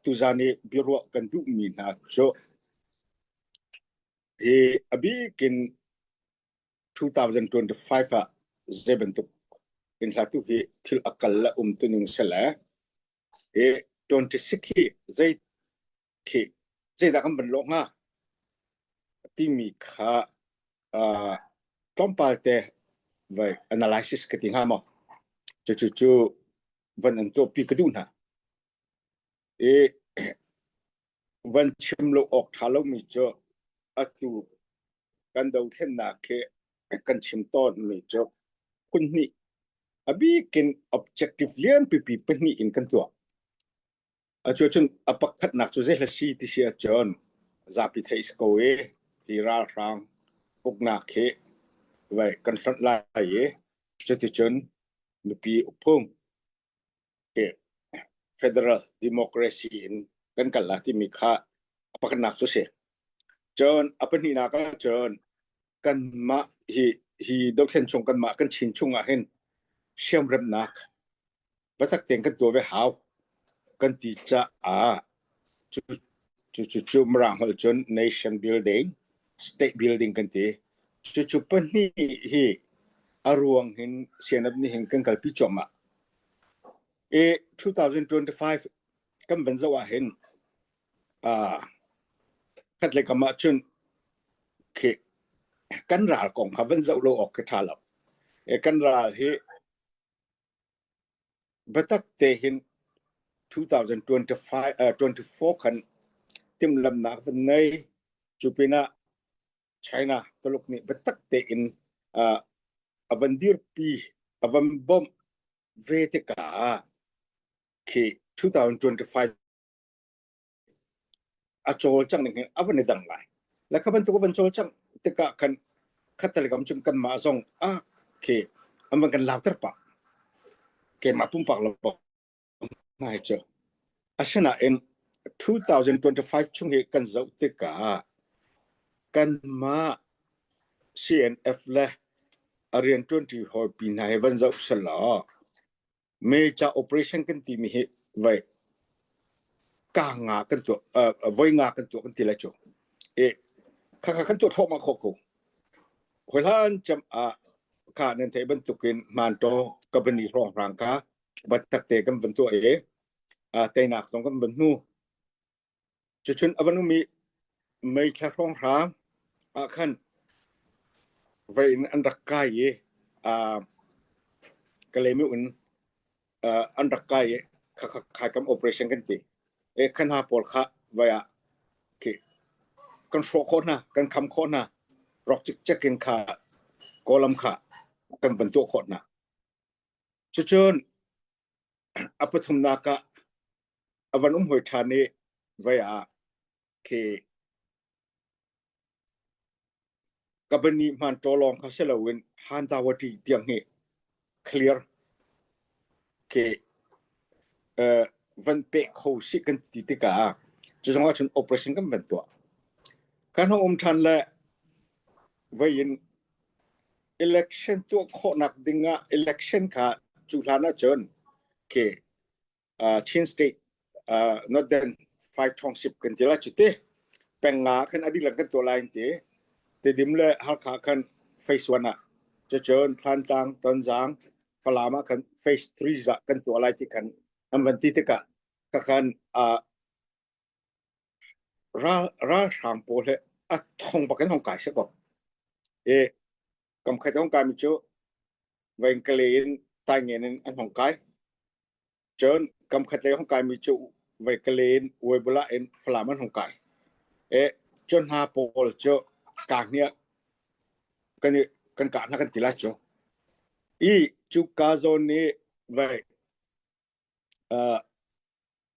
Tuzan i biaruah kan duhmi hna cu hi a bik in 2025 ah zei bantuk in hla tu hi thil a kal le um tuning sele hi 26 hi zei khi zeidah kan van lawh hnga timi kha uh, tlawmpal te vai analysis ka ti hnga maw? Cucu cu van an tuahpi ka duh hna. I van chim lo awk ṭha lomi cu atu kan dothlennak khi kan chim tawnmi cu phun hnih a bikin objective lian pipi pahnih in kan tuah. Cucun a pakhatnak cu zei hla si ti si ahcun zapi theih si ko i hi ralhrang uknak hi vai kan hlonh lai i cuticun mipi ukphung hi federal democracy in kan kal lai timi kha a pakhatnak cu si. Cun a pahnihnak ahcun kanmah hi hi dothlen chung kanmah kan Chin chung ah hin siamremnak biatak tein kan tuah ve hau kan ti caah cu cu cu Mirang holh cun nation building, state building kan ti. Cucu pahnih hi a ruang hin CNF nih hin kan kalpi cuahmah. I 2025 kan van zoh ah hin uh, khatlei kam ah cun khi kan ral kong kha van zoh lo awk khi ṭha lo. E, kan ral hi Biatak te hin 2024 khan timhlamhnak van ngei. Cu pinah China Tuluk nih biatak tein a van dirpi, a van bawmh ve tikah khi 2025 a cawlcangh ning hi a van i dang lai. Le kha bantuk a van cawlcangh tikah khan khattelei kam cun kanmah zong ah khi an van kan lauter pah. Keimah pumpak lo hna hi cu. Asinain 2025 chung hi kan zoh tikah kanmah CNF le a rianṭuanṭi hawipi hna hi van zoh selaw Major operation kan timi hi voi ka nga kan tuah voi nga kan tuah kan ti lai cu. E khakha kan tuah thluahmah khawh ko. Hoi hlan cem ah kha nan theih bantukin hmantaw company hrawnghrang kha batak te kan van tuah i teinak zong kan van hmu. Cucun a van um i meithla hrawnghrang ah khan vei in an rak kai i Kalaymyo in an rak kai i khakha khaikam operation kan ti. E khan hna pawl kha vai ah khi kan hrawh khawh hna, kan kham khawh hna. Rawk cikcek in kha Kawlam kha kan van tuah khawh hna. Cucun a pathumnak ah a van um hoi ṭhan i vai ah khi kabani hman ṭawlawng kha si loin Hantawati tiang hi clear khi van peh kho si kan ti tikah cu zong ah cun operation kan van tuah. Kan hung um ṭhan le voi in election tuah khawhnak ding ah election kha cu hlan ah cun khi Chin State Northern Five Township kan ti lai cu te peng nga khan a dihlak kan tuah lai an ti. Tedim le Halkha khan phase 1 ah cucun Thlantlang, Tonzang, Falam ah khan phase 3 ah kan tuah lai ti khan an van ti tikah kakhan ralhrang pawl he a thong bak in hong kai se ko. E kam khat hong kai mi cu Vengkale in Taingen in an hong kai. Cun kam khat lei hong kaimi cu Vengkale in Uaibula in Falam an hong kai. E cun hna pawl cu ka hniah kan i kan kah hna kan ti lai cu. I cu ka zawn nih vai uh,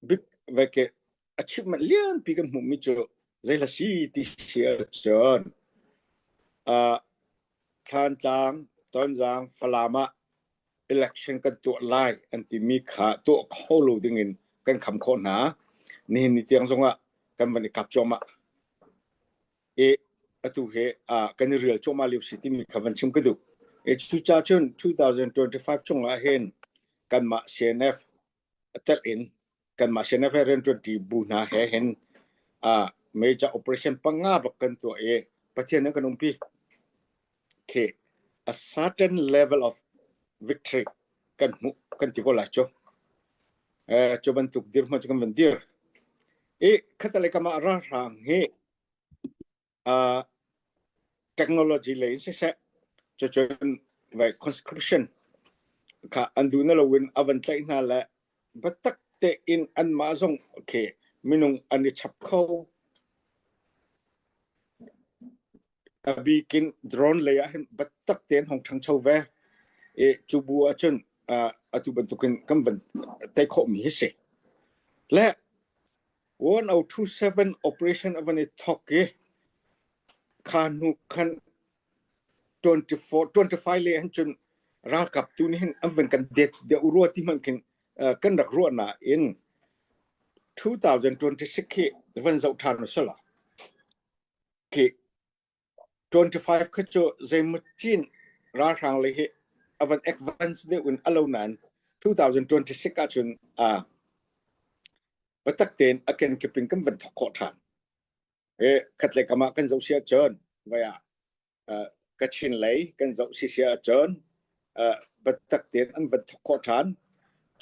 big veke achievement lianpi kan hmuhmi cu zeihla si ti si ahcun uh, Thlantlang, Tonzang, Falam ah election kan tuah lai an timi kha tuah kho lo dingin kan kham khawh hna. Nihin ni tiang zongah kan van i kap cuahmah. I atu he uh, kan i rial cuahmah lio si timi kha van chim ka duh. E cucaah cun 2025 chungah hin kanmah CNF telh in Kanmah CNF he rianṭuanṭi bu hna he hin uh, major operation panga bak kan tuah i Pathian nan kan umpi. Khi a certain level of victory kan hmuh kan ti ko lai cu. Eh, cu bantuk dirhmun cu kan van dir. I khatalei kam ah ralhrang hi uh, technology lei in siseh cucun vai conscription kha an duh na loin a van tlaih hna le biatak tein anmah zong okay minung an i chap kho a bikin drone lei ah hin biatak tein hong ṭhangcho ve i cu bu ahcun atu bantukin kan van tei khawhmi hi si le 1027 operation a van i thawk i kha hnu khan 24 25 le han cun ralkap tu nih hin an van kan det deuh rua ti hmanh khin kan rak ruah nain 2026 hi van zoh ṭhan usila khi 25 kha cu zeimaw cin ralhrang lei hi a van advance deuh in a lo nain 2026 ahcun uh, biatak tein a kenkip in kan van thawk khawh ṭhan. E khatlei kam ah kan zoh si ahcun vai ah uh, Kachin lei kan zoh si si ahcun uh, biatak tein an van thawk khawh ṭhan.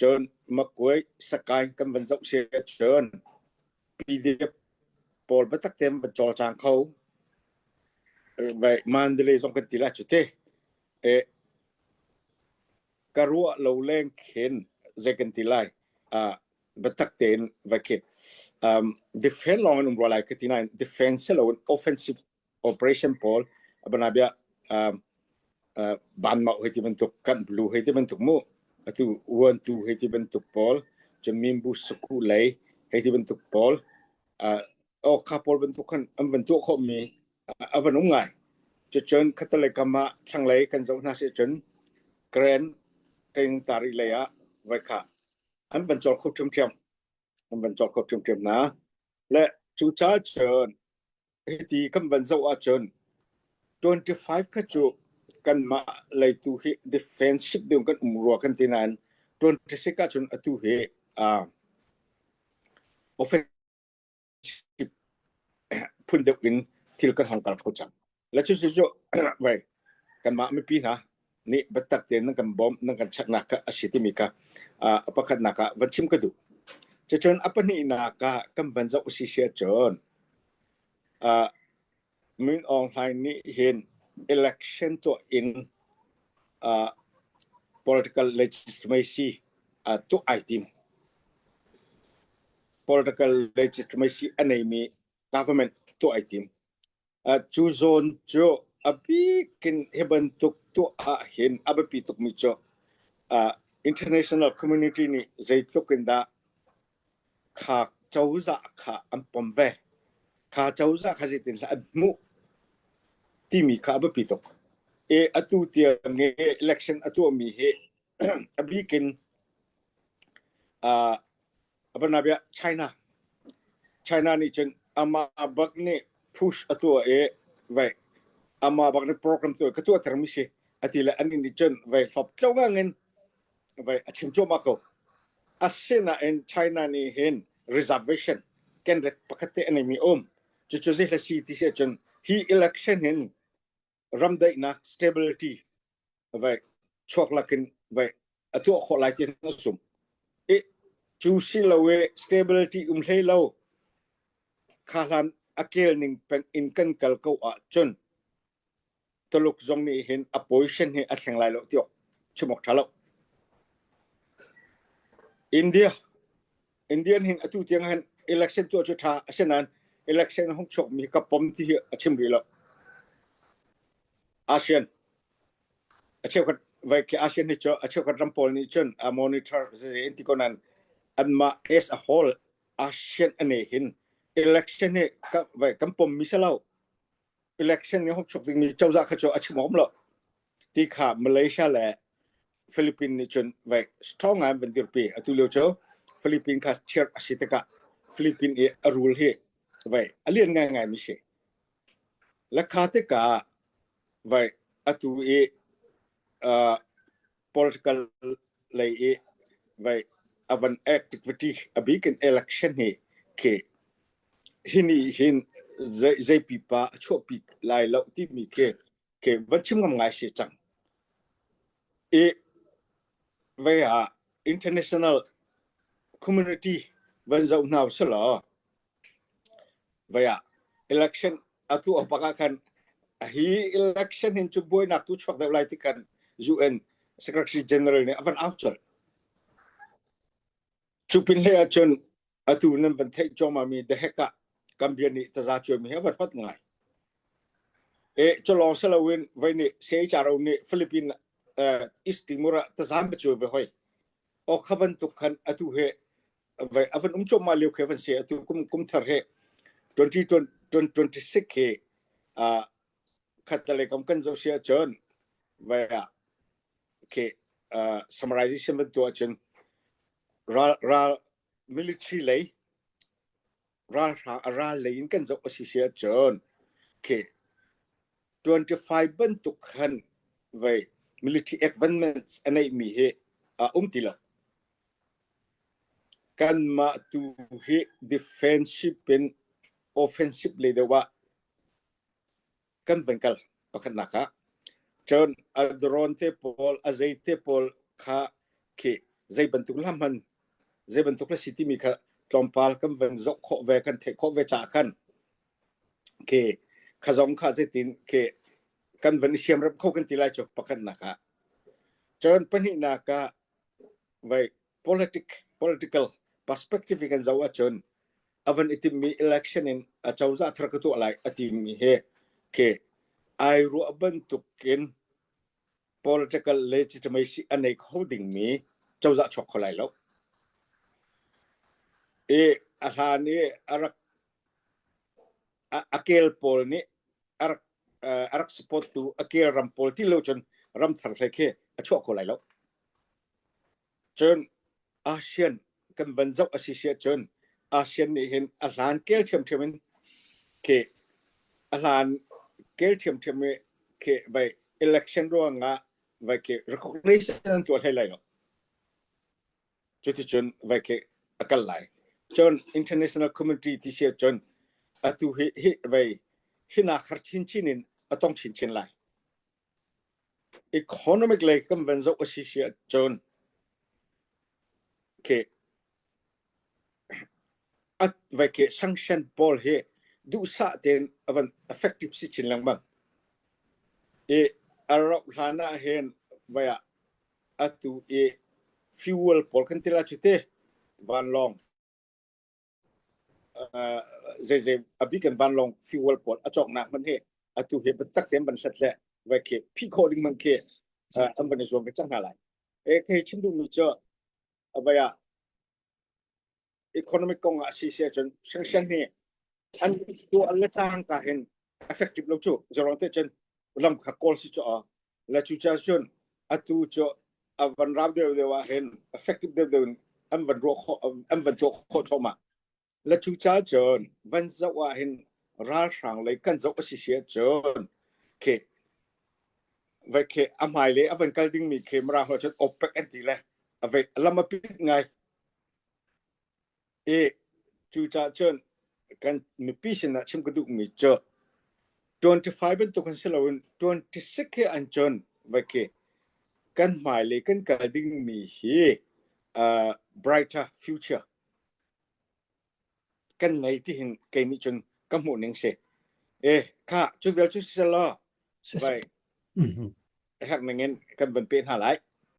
Cun Makuai Sakai kan van zoh si ahcun PDF pawl biatak tein van cawlcang kho. Vai Mandalay zong kan ti lai cu te. E ka ruah lo leng khin zei kan ti lai. Uh, biatak tein vai khi um, defend lawng in um rua lai ka ti nain defense si loin offensive operation pawl abanabia um, uh, banmau hei ti bantuk kan blue hei ti bantuk mu atu uan tu hei ti bantuk pawl cun suku lei hei ti bantuk pawl uh, okha pawl bantuk khan an van tuah khawh mi a van um ngai cucun khatalei kam ah thlanglei kan zoh hna si cun Grand King tari lei ah vai kha an van cawk kho ṭhiamṭhiam an van cawk kho ṭhiamṭhiam hna le cucaah cun hiti kan van zoh ahcun 25 kha cu kanmah leitu hi defensive deuh kan um rua kan ti nain 26 ahcun atu hi uh, offensive phun deuh in thil kan hong kal kho cang. Le cu cu vai kanmah mipi hna nih biatak tein nan kan bawmh nan kan cheknak kha a si timi kha a pakhatnak ah van chim ka duh. Cucun a pahnihnak ah kan van zoh si si ahcun Min Aung Hlaing nih hin election tuah in political legitimacy tuah ai tim. Political legitimacy a neimi government tuah ai tim. Cu zawn cu a bik in hi bantuk tuah ahhin a biapi tukmi cu international community nih zeitluk in dah kha cozah kha an pom ve. Kha cozah kha zeitinhlah an hmuh timi kha a biapi tuk. I atu tiang hi election a tuahmi hi a bik in Abanabia China China nih cun amah bak nih push a tuah i vai amah bak nih program tuah ka tuah termi si ati le an nih cun vai hlop tlo ngang in vai a chim cuahmah ko. Asinain China nih hin reservation kenret pakhat te a neimi um. Cucu zei hla si ti si ahcun hi election hin ramdaihnak stability vai chuak lakin vai a tuah khawh lai ti na zumh. I cu si lo i stability um hlei lo kha hlan a kel ning peng in kan kal ko ahcun Tuluk zong nih hin a position hi a thleng lai lo ti awk chim awk ṭha lo. India Indian hin atu tiang hin election tuah cu ṭha asinain election hung chuak mi ka pom ti hi a chim rih lo. ASEAN a cheukhat vai khi ASEAN nih cu a cheukhat ram pawl nih cun a monitor in ti ko nan anmah as a whole ASEAN ane hin election hi ka vai kan pom mi si lo election nih hok chuk ding mi cozah kha cu a chim awm lo ti kha Malaysia le Philippines nih cun vai strong ngai van dirpi atu lio cu Philippines kha chair a si tikah Philippines i a rule hi vai a lian ngai ngai mi si Lakha tikah vai atu i uh, political lei i vai. avan activity a bik in election hi khi hi nih hin zei zei pipa a chuahpi lai lo timi khi khi van chim ngam ngai si cang. I vei ah international community van zoh hna usih vei ah election atu a bak ah khan hi election hin cu buainak tu chuak deuh lai ti kan UN Secretary General nih a van au colh. Cu pin hlei ahcun atu nan van theih cuahmah mi The Hague ah Gambia nih taza cuaimi hi a van hot ngai. E culawng si loin voi nih CHRO nih Philippine uh, East Timor ah taza an va cuai ve hoi. O kha bantuk khan atu he vai a van um cuahmah lio khi van si atu kum kum thar he 2026 he uh, khat le kam kan zoh si ahcun vai ah khi uh, summarization van tuah ahcun ral ral military lei ralhrang a ral lei in kan zoh a si si ahcun khi 25 bantuk khan vei military advancements a neihmi hi a um ti lo. Kanmah tu hi defensive in offensive lei deuh ah kan van kal pakhatnak ah cun a drone te pawl a zei te pawl kha khi zei bantuk la hman zei bantuk la si timi kha tlawmpal kan van zoh khawh ve kan theih khawh ve caah khan khi kha zong kha zeitin khi kan van i siamrem kho kan ti lai cu pakhatnak ah cun pahnihnak ah vai politic political perspective in kan zoh ahcun a van i timmi election in a cozah thar ka tuah lai a timi he khi ai ruah bantukin political legitimacy a nei kho dingmi cozah chuak kho lai lo. I a hlan i a rak a kel pawl nih a rak a rak support tu a kel ram pawl ti lo cun ram thar hlei khi a chuah kho lai lo. Cun ASEAN kan van zoh a si si ahcun ASEAN nih hin a hlan kel ṭhiamṭhiam in khi a hlan kel ṭhiamṭhiam i khi vai election ruangah vai khi recognition an tuah hlei lai lo. Cuticun vai khi a kal lai. Cun international community ti si ahcun atu hi hi vai hinak har chinchin in a tong chinchin lai. Economic lei kan van zoh a si si ahcun khi vai khi sanction pawl hi duhsah tein a van effective si chin lengmang. I a rauh hlan ah hin vai ah atu i fuel pawl kan ti la cu te vanlawng zeizei a bik in vanlawng fuel pawl a cawknak hmanh hi atu hi biatak tein van hlat le vai khi phih khawh ding man khi an van i zuam ve cang hna lai. E khi chim duhmi cu vai ah economic kong ah si si ahcun sanction hi an tu an le cangka hin effective lo cu zarong te cun lam kha kawl si cu la cu cha cun atu cu a van rau deuh deuh ah hin effective deuh deuh in an van ruah khawh an van tuah khawh thluahmah la cu cha cun van zoh ah hin ralhrang lei kan zoh a si si ahcun khi vai khi a hmai le a van kal dingmi khi mara ho cun OPEC an ti le a vai lam a pit ngai I cucaah cun kan mipi sinah chim ka duhmi cu 25 bantuk in si loin 26 he an cun vai khi kan hmailei kan kal dingmi hi uh, brighter future kan ngei ti hin kei nih cun ka hmuh ning si. E kha cu vial cu si law vai herh ning in kan van pe hna lai.